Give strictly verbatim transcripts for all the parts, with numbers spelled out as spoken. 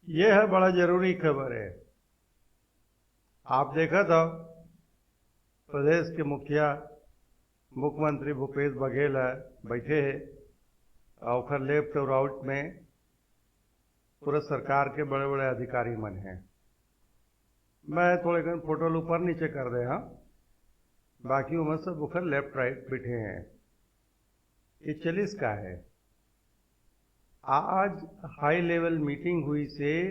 ये है बड़ा जरूरी खबर है। आप देखत हो, प्रदेश के मुखिया, मुख्यमंत्री भूपेश बघेल ह, बैठे हे, और ओकर लेफ्ट और राइट में पूरा सरकार के बड़े-बड़े अधिकारी मन हैं। मैं थोड़े कन फोटो ल ऊपर नीचे कर दे हँव, बाकी ओमन सब ओकर लेफ्ट राइट बैठे हैं। ये चलिस का है? आज हाई लेवल मीटिंग होइस हे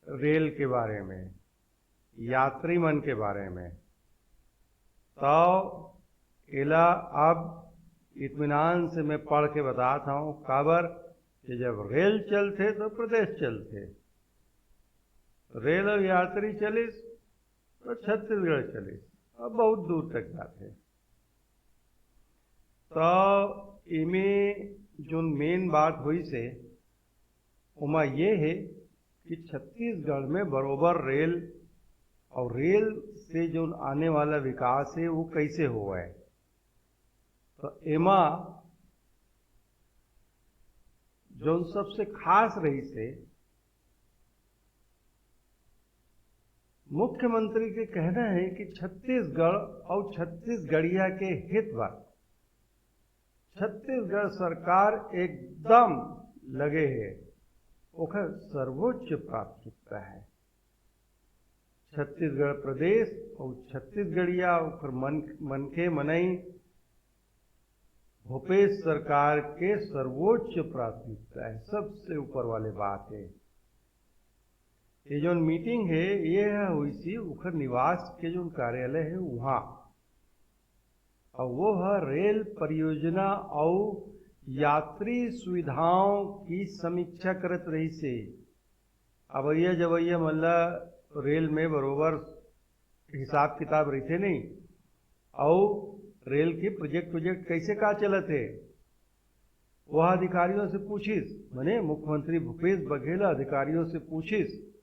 रेल के बारे में, यात्री मन के बारे में। तो एला अब इत्मीनान से मैं पढ़ के बतात हँव, काबर कि जब रेल चलथे तो प्रदेश चलथे, रेल और यात्री चलिस तो छत्तीसगढ़ चलिस, अब बहुत दूर तक जाथे। तो एमे जोन मेन बात होइस हे, ओमा ये हे कि छत्तीसगढ़ में बरोबर रेल और रेल से जोन आने वाला विकास हे, वो कैसे होवय। तो एमा जोन सबसे खास रहिस हे, मुख्यमंत्री के कहना है कि छत्तीसगढ़ और छत्तीसगढ़िया के हित बर छत्तीसगढ़ सरकार एकदम लगे हे, ओकर सर्वोच्च प्राथमिकता है। छत्तीसगढ़ प्रदेश और छत्तीसगढ़िया, ओकर मन, मनखे मनई भूपेश सरकार के सर्वोच्च प्राथमिकता है, सबसे ऊपर वाले बात है। ये जोन मीटिंग है, ये है होइस हे ओकर निवास के जोन कार्यालय है वहाँ, और वो है रेल परियोजना और यात्री सुविधाओं की समीक्षा करत रहिस हे। अवैया जवैया मन ला रेल में बरोबर हिसाब किताब रहिथे नहीं, अउ रेल के प्रोजेक्ट, प्रोजेक्ट कैसे का चलत हे, वह अधिकारियों से पूछिस, माने मुख्यमंत्री भूपेश बघेल अधिकारियों से पूछिस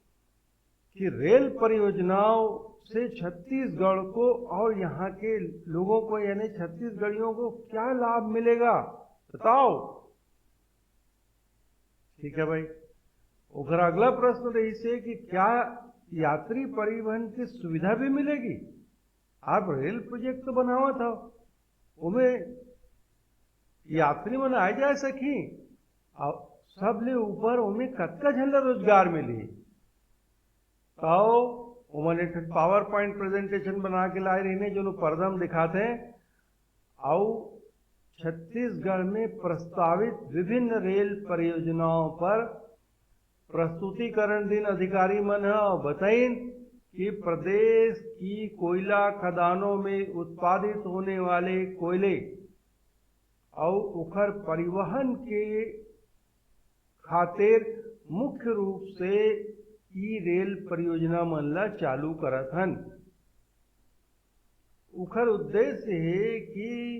कि रेल परियोजनाओं से छत्तीसगढ़ को और यहाँ के लोगों को, यानी छत्तीसगढ़ियों को क्या लाभ मिलेगा, बताओ। ठीक है भाई, ओकर अगला प्रश्न रहिस हे कि क्या यात्री परिवहन की सुविधा भी मिलेगी? आप रेल प्रोजेक्ट तो बनावत हव, ओमे यात्री मन आए जाए सकही, अउ सबले ऊपर ओमे कतका झन ला रोजगार मिलही? तो ओमन एक ठन PowerPoint presentation बना के लाए रहिन हे, जोन पर्दा म दिखात हे, अउ छत्तीसगढ़ में प्रस्तावित विभिन्न रेल परियोजनाओं पर प्रस्तुतिकरण दिन अधिकारी मन ह बताइन कि प्रदेश की कोयला खदानों में उत्पादित होने वाले कोयले अउ ओखर परिवहन के खातिर मुख्य रूप से ई रेल परियोजना मन ला चालू करत हन। उखर उद्देश्य हे कि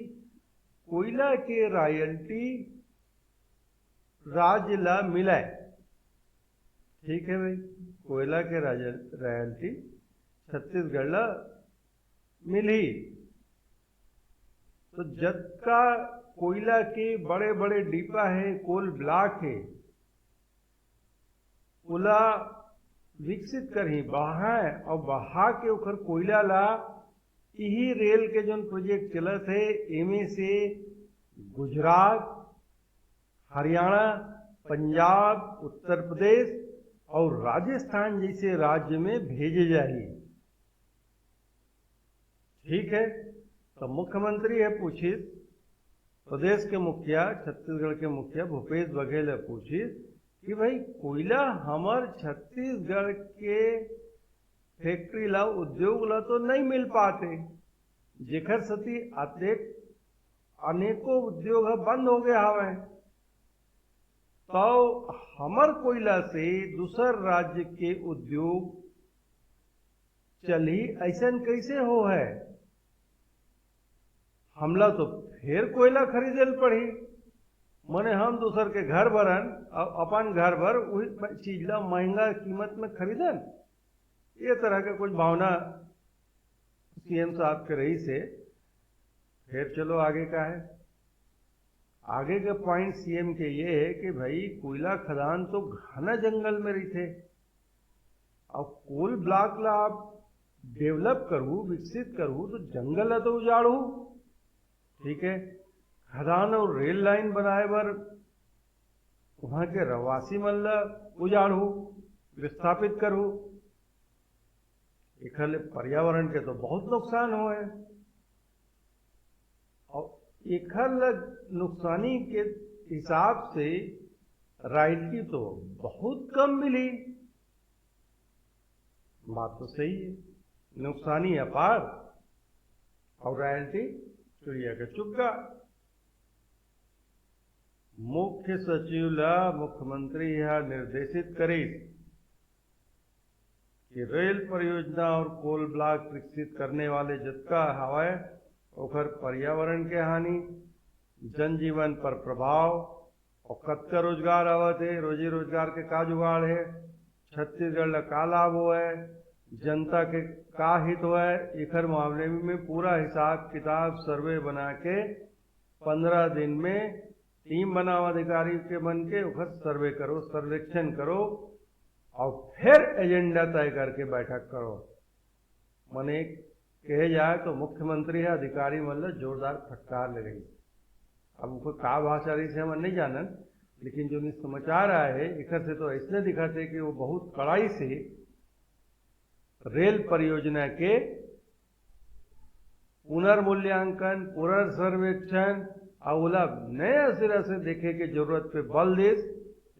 कोयला के रॉयल्टी राज्य ला मिलय। ठीक है भाई, कोयला के राज-, रॉयल्टी छत्तीसगढ़ ला मिलही। तो जतका कोयला के बड़े-बड़े डिब्बा हे, कोल ब्लॉक हे, ओला विकसित करही, बढ़ाए अउ बढ़ा के ओखर कोयला ला इही रेल के जोन प्रोजेक्ट चलत हे, एमे से गुजरात, हरियाणा, पंजाब, उत्तर प्रदेश अउ राजस्थान जैसे राज्य में भेजे जाही। ठीक है, तो मुख्यमंत्री ह पूछिस, प्रदेश के मुखिया, छत्तीसगढ़ के मुखिया भूपेश बघेल ह पूछिस कि भाई, कोयला हमर छत्तीसगढ़ के फैक्ट्री ला, उद्योग ला तो नहीं मिल पाते, जेकर सेती अतेक अनेकों उद्योग ह बंद हो गया हवय। तो हमर कोयला से दूसर राज्य के उद्योग चलही, अइसन कइसे होहय? हमला तो फेर कोयला खरीदे ल पड़ही। मने हम दूसर के घर भरन अउ अपन घर भर उही चीज ला महंगा कीमत में खरीदन। ये तरह के कुछ भावना सीएम साहब के रहिस हे। फेर चलो आगे का हे। आगे के पॉइंट सीएम के ये हे कि भाई, कोयला खदान तो घना जंगल में रहिथे, अब कोल ब्लॉक ला आप डेवलप करहू, विकसित करहू, तो जंगल ला तो उजाड़हू, ठीक है, खदान और रेल लाइन बनाए बर वहां के रहवासी मन ला उजाड़हू, विस्थापित करहू, एखर ले पर्यावरण के तो बहुत नुकसान होए। और एखर ल नुकसानी के हिसाब से रॉयल्टी तो बहुत कम मिली। बात तो सही है, नुकसानी अपार और रॉयल्टी चिड़िया के चुग्गा। मुख्य सचिव ला मुख्यमंत्री ह निर्देशित करिस कि रेल परियोजना और कोल ब्लॉक विकसित करने वाले जतका हवय, ओखर पर्यावरण के हानि, जनजीवन पर प्रभाव और कतका रोजगार आवत हे, रोजी रोजगार के का जुगाड़ हे, छत्तीसगढ़ ला का लाभ होय, जनता के का हित होय, एखर मामले में पूरा हिसाब किताब, सर्वे बना के पंद्रह दिन में टीम बनाओ अधिकारी के मन के, ओखर सर्वे करो, सर्वेक्षण करो और फिर एजेंडा तय करके बैठक करो। मने कहे जाए तो मुख्यमंत्री ह अधिकारी मन ल जोरदार फटकार ले रही। अब ओकर का भाषा रही से हमन नहीं जानन, लेकिन जो समाचार आए हे एकर से तो ऐसने दिखत हे कि वो बहुत कड़ाई से रेल परियोजना के पुनर्मूल्यांकन, पुनर्सर्वेक्षण और ओला नया सिरा से देखे के जरूरत पे बल दिस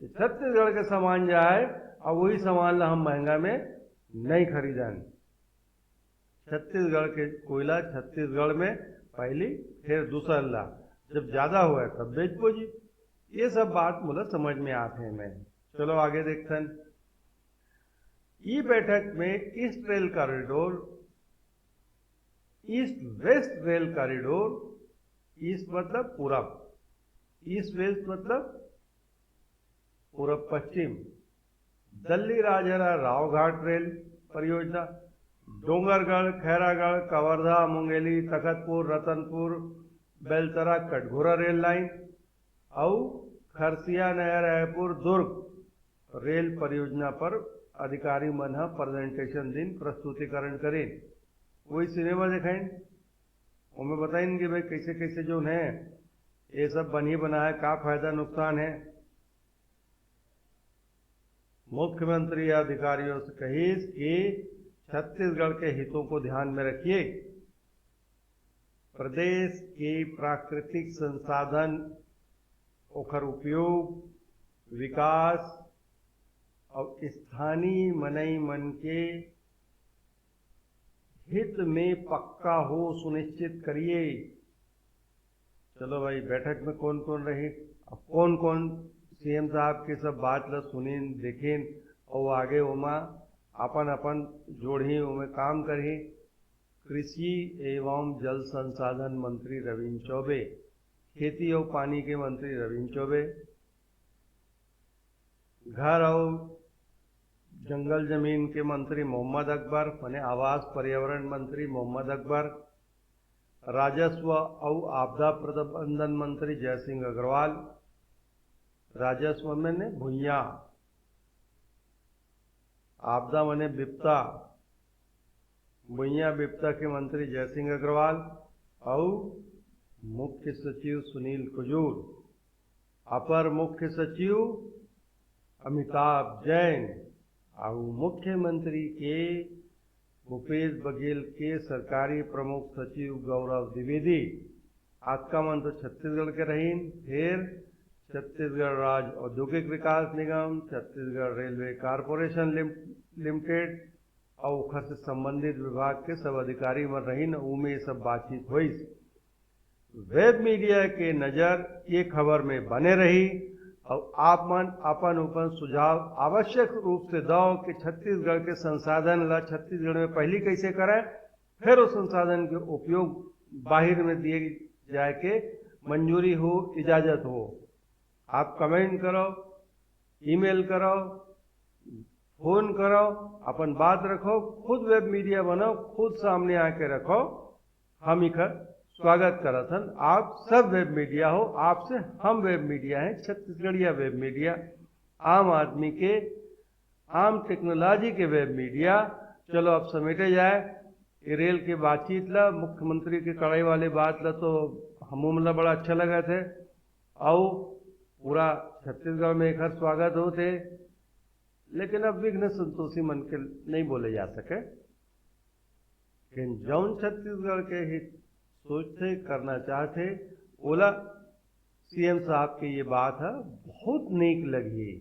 कि छत्तीसगढ़ के सामान जाए और वही सामान ला हम महंगा में नहीं खरीदन। छत्तीसगढ़ के कोयला छत्तीसगढ़ में पहली, फिर दूसर ला, जब ज्यादा हुआ तब बेचबो जी। ये सब बात मोला समझ में आत हे। मैं चलो आगे देखथन। ई बैठक में east rail corridor, east west rail corridor, east मतलब पूरब, ईस्ट वेस्ट मतलब पूरब पश्चिम, दल्ली राजहरा रावघाट रेल परियोजना, डोंगरगढ़, खैरागढ़, कवर्धा, मुंगेली, तखतपुर, रतनपुर, बेलतरा, कटघोरा रेल लाइन, अउ खरसिया नया रायपुर दुर्ग रेल परियोजना पर अधिकारी मन ह प्रेजेंटेशन दिन, प्रस्तुतिकरण करिन। वही सिनेमा देखाइन, ओमे बताइन कि भाई कैसे कैसे जोन है ये सब बनी बनाए, का फायदा नुकसान है। मुख्यमंत्री अधिकारियों से कहिस कि छत्तीसगढ़ के हितों को ध्यान में रखिए, प्रदेश के प्राकृतिक संसाधन, ओखर उपयोग, विकास और स्थानीय मनई मन के हित में पक्का हो, सुनिश्चित करिए। चलो भाई, बैठक में कौन कौन रही, अब कौन कौन सीएम साहब के सब बात ला सुनिन, देखिन और आगे ओमा अपन अपन जोड़ही, ओमे काम करही। कृषि एवं जल संसाधन मंत्री रविंद्र चौबे, खेती और पानी के मंत्री रविंद्र चौबे, घर और जंगल जमीन के मंत्री मोहम्मद अकबर, माने आवास पर्यावरण मंत्री मोहम्मद अकबर, राजस्व और आपदा प्रबंधन मंत्री जयसिंह अग्रवाल, राजस्व माने भुइयां, आपदा माने बिपता, भुइयां बिपता के मंत्री जयसिंह अग्रवाल अउ मुख्य सचिव सुनील कुजूर, अपर मुख्य सचिव अमिताभ जैन अउ मुख्यमंत्री के भूपेश बघेल के सरकारी प्रमुख सचिव गौरव द्विवेदी। अतका मन तो छत्तीसगढ़ के रहिन, फेर छत्तीसगढ़ राज्य औद्योगिक विकास निगम, छत्तीसगढ़ रेलवे कॉरपोरेशन लिम-, लिमिटेड अउ ओखर से संबंधित विभाग के सब अधिकारी मन रहिन, उमे ये सब बातचीत होइस। वेब मीडिया के नजर ये खबर में बने रही अउ आप मन अपन अपन सुझाव आवश्यक रूप से दव कि छत्तीसगढ़ के संसाधन ला छत्तीसगढ़ में पहली कैसे करें, फिर उस संसाधन के उपयोग बाहर में दिए जाए के मंजूरी हो, इजाजत हो। आप कमेंट करो, ईमेल करो, फोन करो, अपन बात रखो, खुद वेब मीडिया बनाओ, खुद सामने आके रखो। हम इकर स्वागत करत हन। आप सब वेब मीडिया हो, आपसे हम वेब मीडिया हैं, छत्तीसगढ़िया वेब मीडिया, आम आदमी के आम टेक्नोलॉजी के वेब मीडिया। चलो, अब समेटे जाए ये रेल के बातचीत ला, मुख्यमंत्री के कड़ाई वाले बात ला तो हमू मन ला बड़ा अच्छा लगत हे। अउ पूरा छत्तीसगढ़ में एकर स्वागत होत हे, लेकिन अब विघ्न संतोषी मन के नहीं बोले जा सके। लेकिन जौन छत्तीसगढ़ के हित सोचथे, करना चाहथे, ओला सीएम साहब के ये बात ह बहुत नीक लगही।